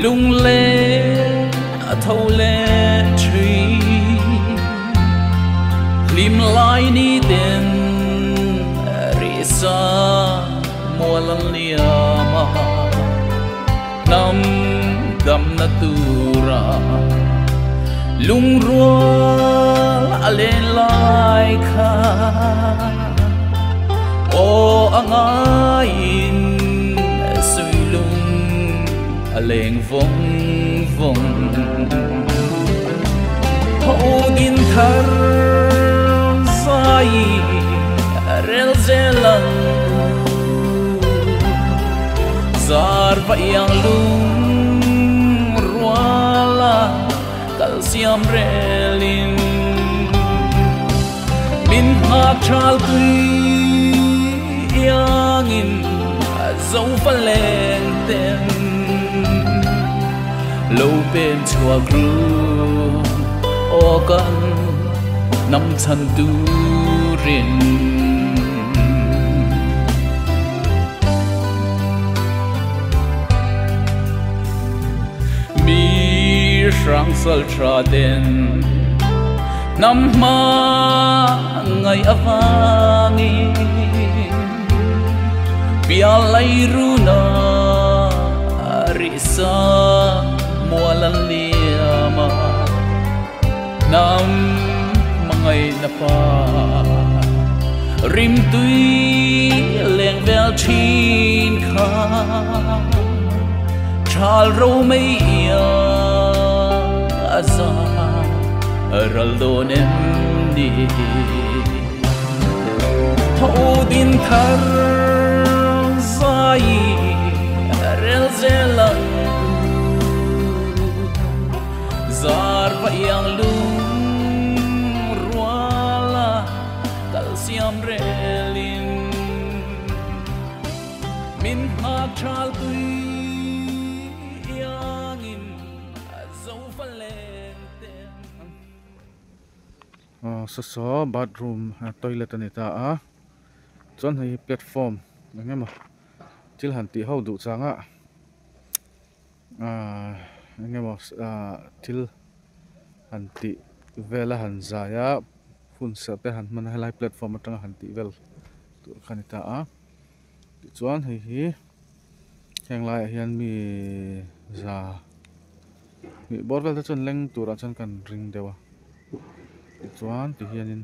Lunglen a tho leh thin. Hlim lai ni ten risa mual an liam a, hnam damna tura lungrual a len lai kha aw a ngaiin sui lung a leng vawng vawng. Tho din thar zai rel zel ang zar va iang lung ruala kal siam relin min nghak thal tui iangin zo va leng ten lo pen chhuak ru aw kan hnam chhan turin. Mi hrang sal tha den hnam hma ngai avangin pialai runa risa mual an liam a hnam hmangai na pa rim tui leng vel thin kha thal ro mei ia za ral dawn em ni. Tho din thar zai rel zel ang zar va iang lung ruala kal siam relin min nghak thal tui iangin zo va leng ten. Saw saw bathroom toilet a ni ta a chuan hei hi platform eng emaw thil han tih ho duh chang a ahh eng emaw ahh thil han tih vel a han zai a hun serh te han hman a helai platform atanga han tih vel tur kha a ni ta a tichuan hei hi heng laiah hian mi za hnih bawr vel te chuan leng turah chuan kan ring deuh a tichuan ti hianin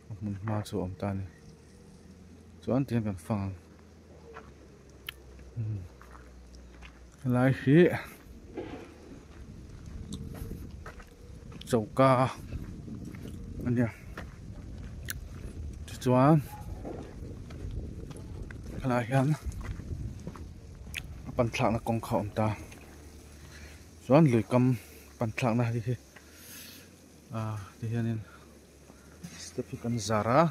a hmun hma chu a awm ta a ni chuan ti hian kan fang ang helai hi choka a nia tichuan helaiah hian a pan thlakna kawng kha a awm ta chuan lui kam pan thlakna hi ah ti hianin step hi kan zar a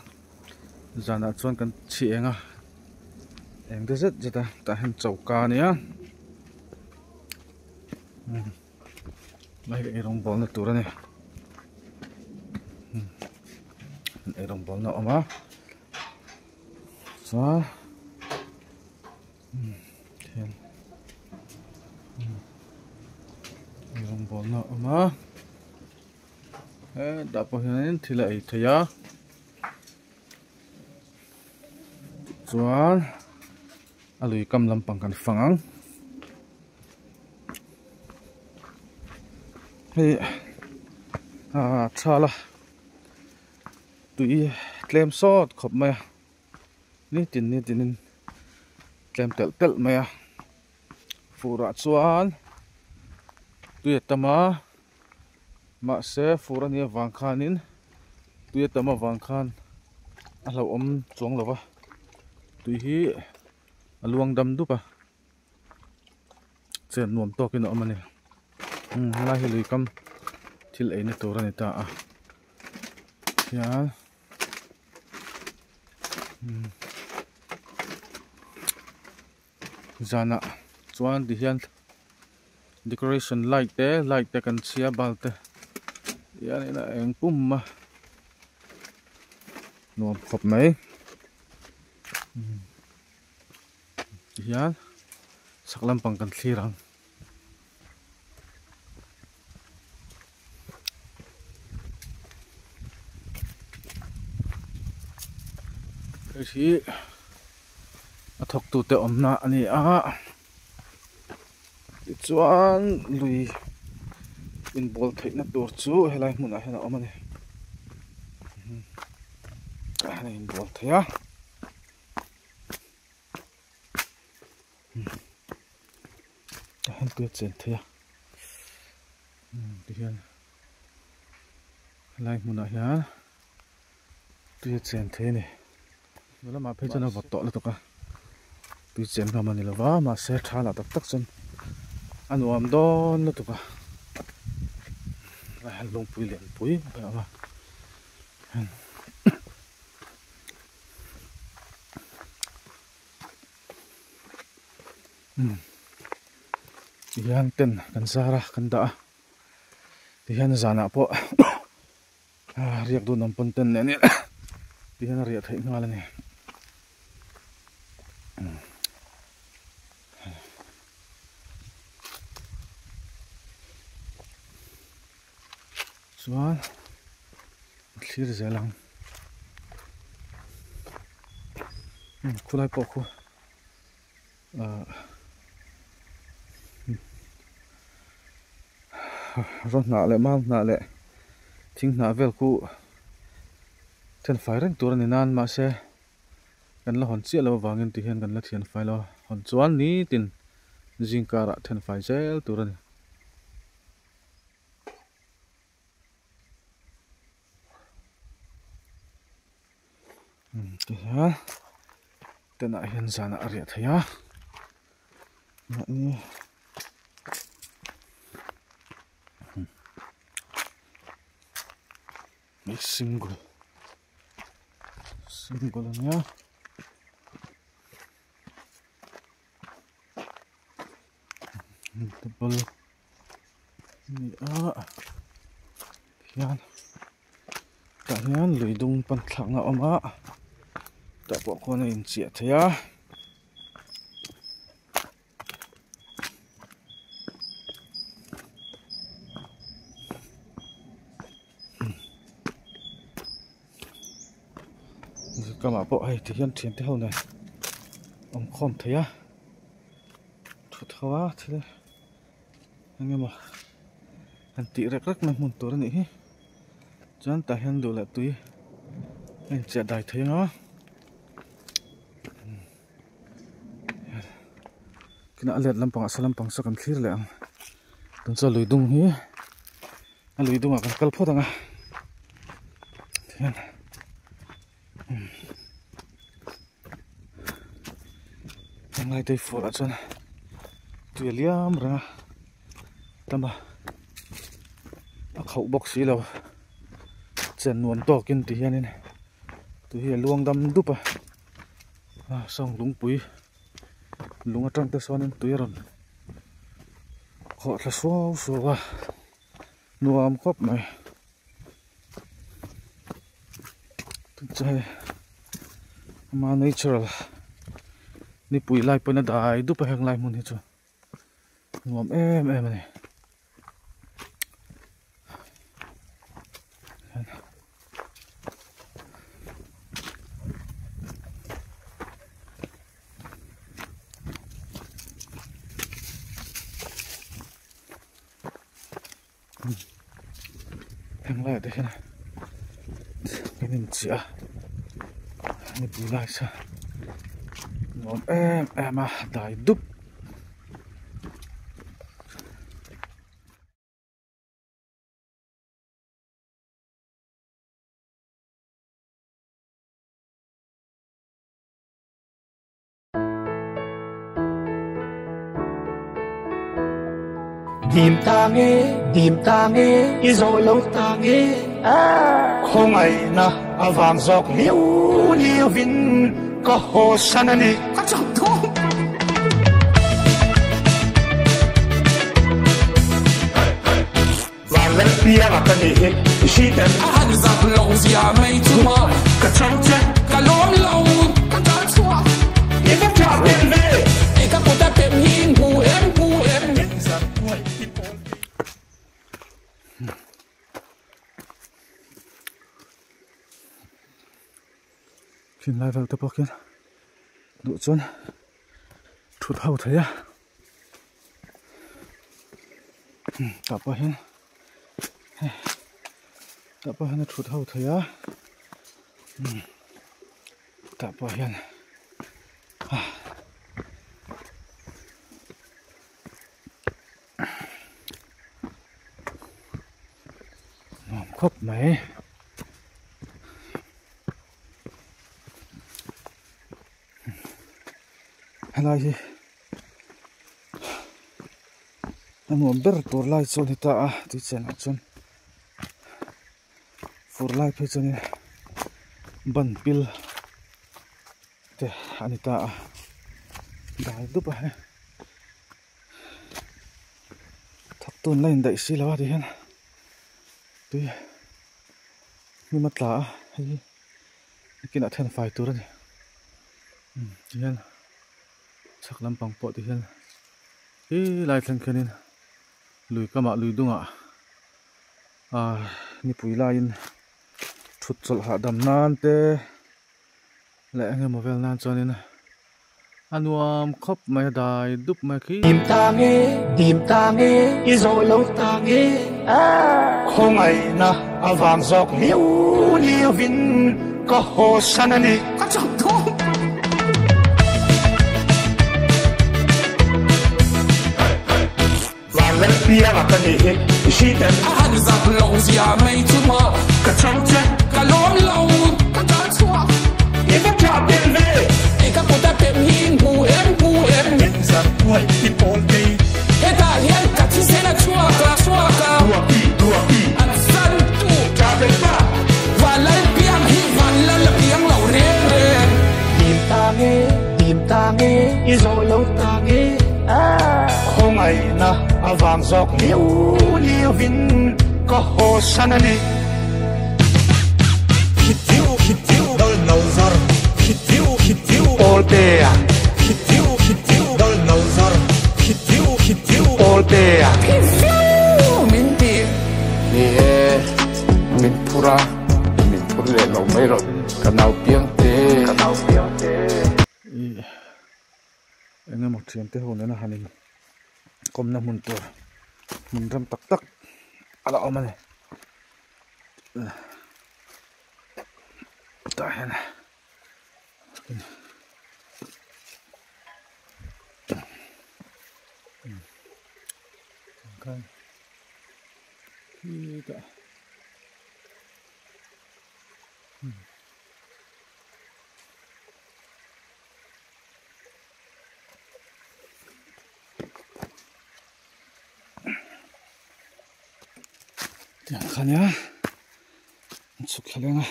zanah chuan kan chhi eng a eng te zet zet a tah hian choka a nia lai hi eirawng bawlna tur a ni eirawng bawlna a awm a chuan hian eirawng bawlna a awm a. Hetah pawh hianin thil a ei theih a chuan a lui kam lampang kan fang ang hei ah thala tui tlem sawt khawp mai a nitin nitin in tlem telh telh mai a furah chuan tui a tam a. Mahse fur a nih avang khanin tui a tam avang khan a hlauhawm chuang lo va, tui hi a luang dam dup a, chen nuam tawkin a awm a ni. Umm helai hi lui kam thil eina tur a ni ta a, hian umm zanah chuan tihian. Decoration light te light te kan chhia bulb te hianin a eng pum a nuam khawp mai tihian chhak lampang kan thlir ang. hi a thawk tute awmna a ni a tichuan lui inbual theihna tur chu helai hmunah hian a awm a ni tah hian a inbual thei a. Tah hian tui a chen thei a tihian helai hmunah hian tui a chen thei a ni hnu lamah phei chuan a vawt tawh lutuk a tui chen hlawm a ni lova mahse tha lah tak tak chuan a nuam dawn lutuk a helai hian lungpui lianpui a awm a. Tihian tent kan zar a kan dah a tihian zanah pawh riak dun awm pawn tent nen hian tihian a riah theih nghal a ni. Chuan a thlir zel ang khulai pawh khu ahh raw hnah leh mau hnah leh thing hnah vel khu then fai reng tur a ni nan mahse kan la hawn chiah lo avangin ti hian kan la thian fai lo a hawn chuan nitin zing karah then fai zel tur a ni. Tihian tent ah hian zanah a riah theih a mahni hei single single a nia. Double a ni a hian tah hian lui dung pan thlakna a awm a tah pawh khuan a inchiah thei a. Kamah pawh hei ti hian thiante ho nen awm khawm thei a. Thut ho a thil eng emaw han tih rek rek na hmun tur a nih hi chuan tah hian duh leh tui a inchiah dai thei ang a kinah a let lampangah saw lampang saw kan thlir leh ang tun chuan lui dung hi a lui dungah kan kal phawt ang a tihian. Henglai te fur ah chuan tui a liam reng a tam a a khauh bawk si lo chen nuam tawkin ti hianin tui hi a luang dam dup a a sawng lungpui lung atang te sawnin tui a rawn khawh thla suau suau a nuam khawp mai. Chu hei ama natural nipui lai pawhin a dai dup a heng lai hmun hi chu nuam em em a ni. Heng laiah te hian kan inchiah a nipui lai sa nuam em em a dai dup. Dim ta nge, dim ta nge, i zawh lo ta nge. Khawngaihna avang zawk liau liauin ka haw san a ni. Ka chak dawn. Van leh pianga ka nih hi i hri tel. A han zak lo zia mai chu maw. Ka chang che. Ka lawm lo ka tal chhuah. I va tha tel ve. I ka kut a pem hi hmu em hmu em. Khi Khing lai vel te pawh khian duh chuan thut ho thei a tah pawh hian hei tah pawh hian a thut ho thei a tah pawh hian nuam khawp mai. Helai hi a nuam ber tur lai chu a ni ta a tui chenah chuan fur lai phei chuanin ban pil te a ni ta a dai dup a hei thawk tun la indaih si lo a ti hian tui hnim a tla a hei hi. Nakinah then fai tur a ni tihian chhak lampang pawh tihian he lai thleng khianin lui kamah lui dungah ah nipui laiin thut chawlh hahdam nan te leh eng emaw vel nan chuanin a nuam khawp mai a dai dup mai khi. Dim ta nge dim ta nge i zawh lo ta nge khawngaihna avang zawk liau liauin ka haw san a ni. Ka chak thawm. Van leh pianga ka nih hi i hri em? A han zak lo zia mai chu maw? Ka chang che. Ka lawm lo, ka ṭah chhuak. I va ṭah tel ve. Ei ka kut a pem hi hmu em hmu em. Min zar kuai i pawl kei. Hetah hian ka thisen a chhuak a chhuak a. Duapi duapi. An san tu. Ṭah tel pa. Van lal piang hi van lal a piang lo reng reng. Dim ta nge, dim ta nge, i zawh lo ta nge. Khawngaihna avang zawk liau liauin ka haw san a ni. Khitiu khitiu dal no zar khitiu khitiu Pawltea khitiu khitiu dal no zar khitiu khitiu Pawltea. Thi viau min ti. Ni e, min phur a, min phur leh lo mai rawh ka nau piang te. Ka nau piang te. I eng emaw thian te ho nena han in kawmna hmun tur hmun rem tak tak a la awm a ni tah hian khan khitah. Tiang kha nia an chhuk thla leng a.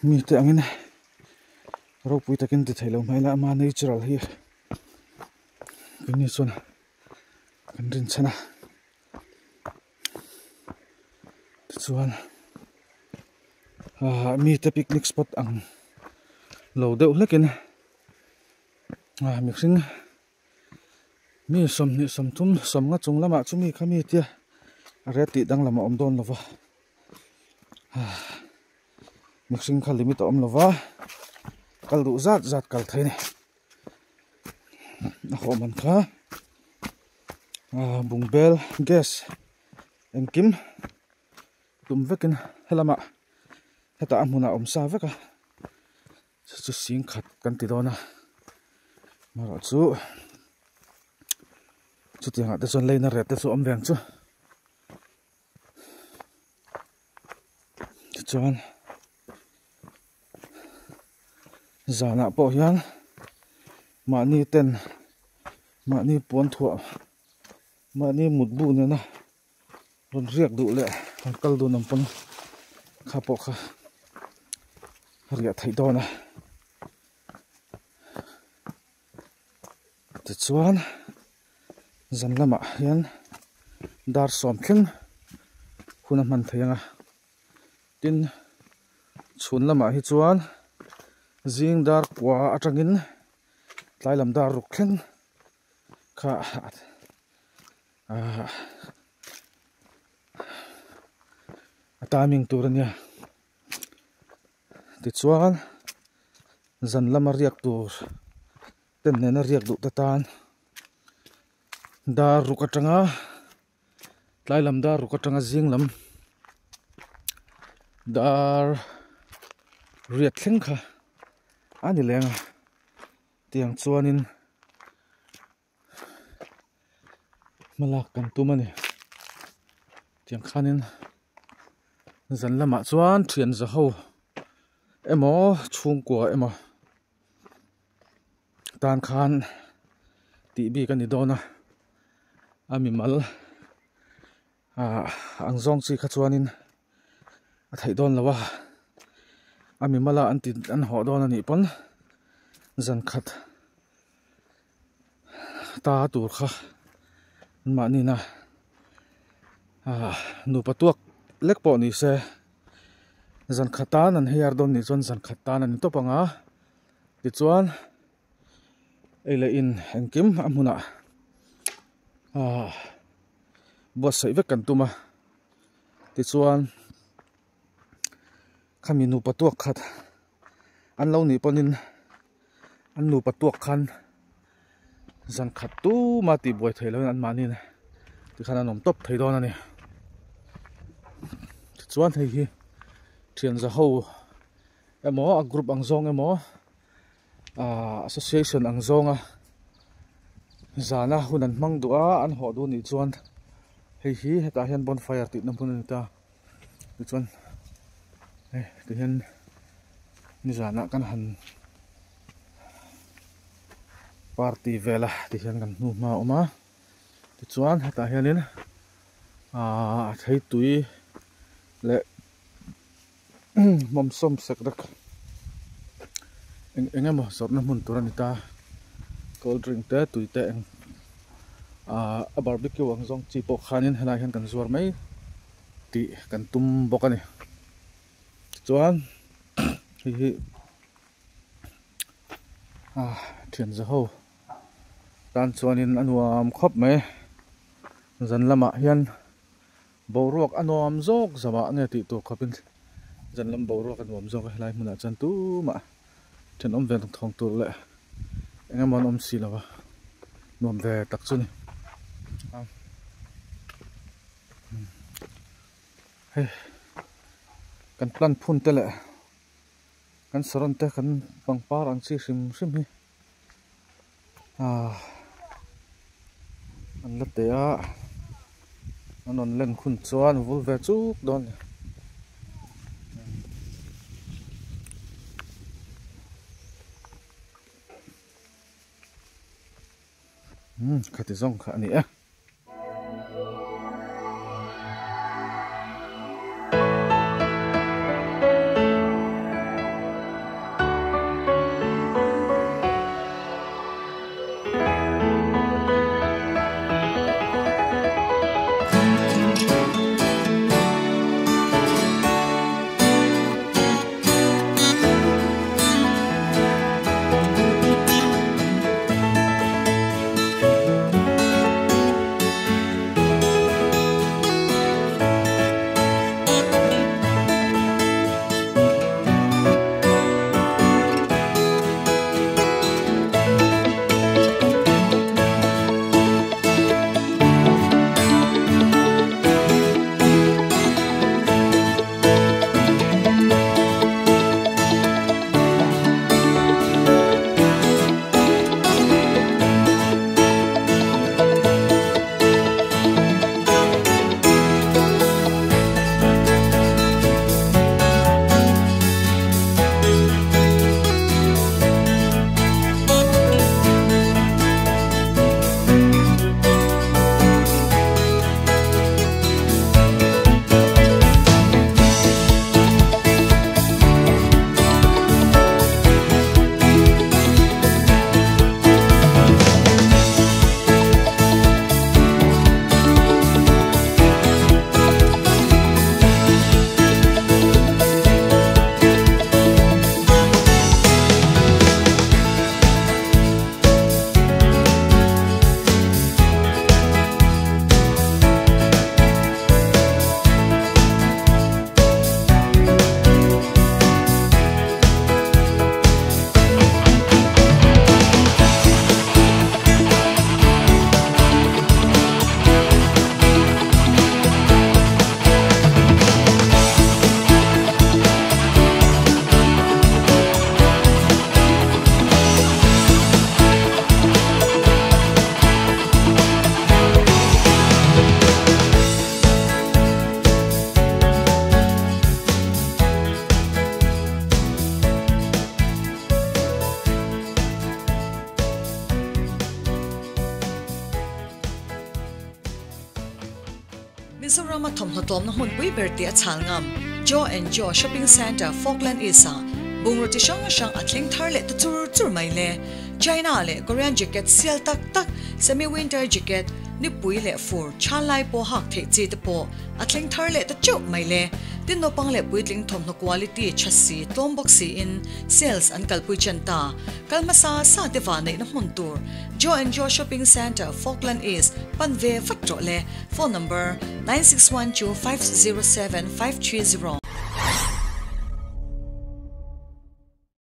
Mite angin ropui takin ti thei lo hmel a ama natural hi keini chuan kan rinchhan a tichuan ah mite picnic spot ang lo deuh hlekin ah mihring Mi 20 30 sawmnga chung lamah chumi kha mi tia a ret tih danglam a awm dawn lo va mihring kha limit a awm lo va kal duh zat zat kal thei a ni a hawh man kha bungbel gas engkim tum vekin helamah hetah a hmunah a awm sa vek a. Chu chu sing khat kan ti dawn a amaherawh chu chutiang ah te chuan leina ret te chu a awm ve ang chu tichuan zanah pawh hian mahni ten mahni puan thuah mahni mutbu nena rawn riak duh leh rawn kal dun ang pawn kha pawh kha a riah theih dawn a tichuan zan lamah hian dar sawm thleng hun a hman thei ang a tin chhun lamah hi chuan. Zing dar kua atangin tlai lam dar ruk thleng kha ah a timing tur ania tichuan zan lama riak tur ten nena riak duh te tan dar ruk atanga tlai lam dar ruk atanga zing lam dar riat thleng kha a ni leng a tiang chuanin hmalak kan tum a ni tiang khanin zan lamah chuan thian za ho emaw chhungkua emaw tan khan tih bik a ni dawn a a mimal ah ang zawng chi kha chuanin a theih dawn lo a a mimala an ti an hawh dawn a nih pawn zan khat ta tur kha an mahnina ah nupa tuak lek pawh ni se zan khat tan an hei ar dawn nih chuan zan khat tan a ni tawp ang a tichuan ei leh in engkim a hmunah ah buatsaih vek kan tum a tichuan khami nupa tuak khat an lo nih pawhin an nupa tuak khan zan khat tuma tih buai theih loin an mahni tikhan an awm tawp thei dawn a ni tichuan hei hi thian za ho emaw a group ang zawng emaw ah association ang zawnga zana hun an hmang duh a an hawh duh anih chuan hei hi hetah hian bonfire tihna hmun a ni ta tichuan hei tihian nizanah kan han party vel a tihian kan hnu hma a awm a tichuan hetah hianin ahh theitui leh hmawmsawm sek rek eng eng emaw zawrhna hmun tur a ni ta cold drink te tui te eng ahh a barbecue ang zawng chi pawh khanin helaiah hian kan zuar mai tih kan tum bawk a ni tichuan hei hi ah thian za ho tan chuanin a nuam khawp mai zan lamah hian. Boruak a nuam zawk zawah nge tih tur khawpin zan lam boruak a nuam zawk a helai hmunah chuan tumah thenawm ve thawng tur leh eng emaw an awm si lo a nuam ve tak chu a ni hei kan plant phun te leh kan saron te kan pangpar ang chi hrim hrim hi ah an la teh a an rawn len hun chuan vul ve chuk dawn a ni. Umm khati zawng kha a ni e. Mizorama thawmhnaw tlawmna hmunpui ber tih a chhal ngam Joe and Joe Shopping Centre, Falkland East-ah bungraw chi hrang hrang a thleng thar leh ta chur chur mai le. China leh Korean jacket sial tak tak, semi-winter jacket, nipui leh fur than lai pawh hak theih chi te pawh a thleng thar leh ta teuh mai le. Tin naupang leh puitling thawmhnaw quality tha si tlawm bawk siin sales an kalpui chen ta. Kal hmasa sa te va neihna hmun tur Joe and Joe Shopping Centre, Falkland East, pan ve vat rawh le. Phone number, 9612507530.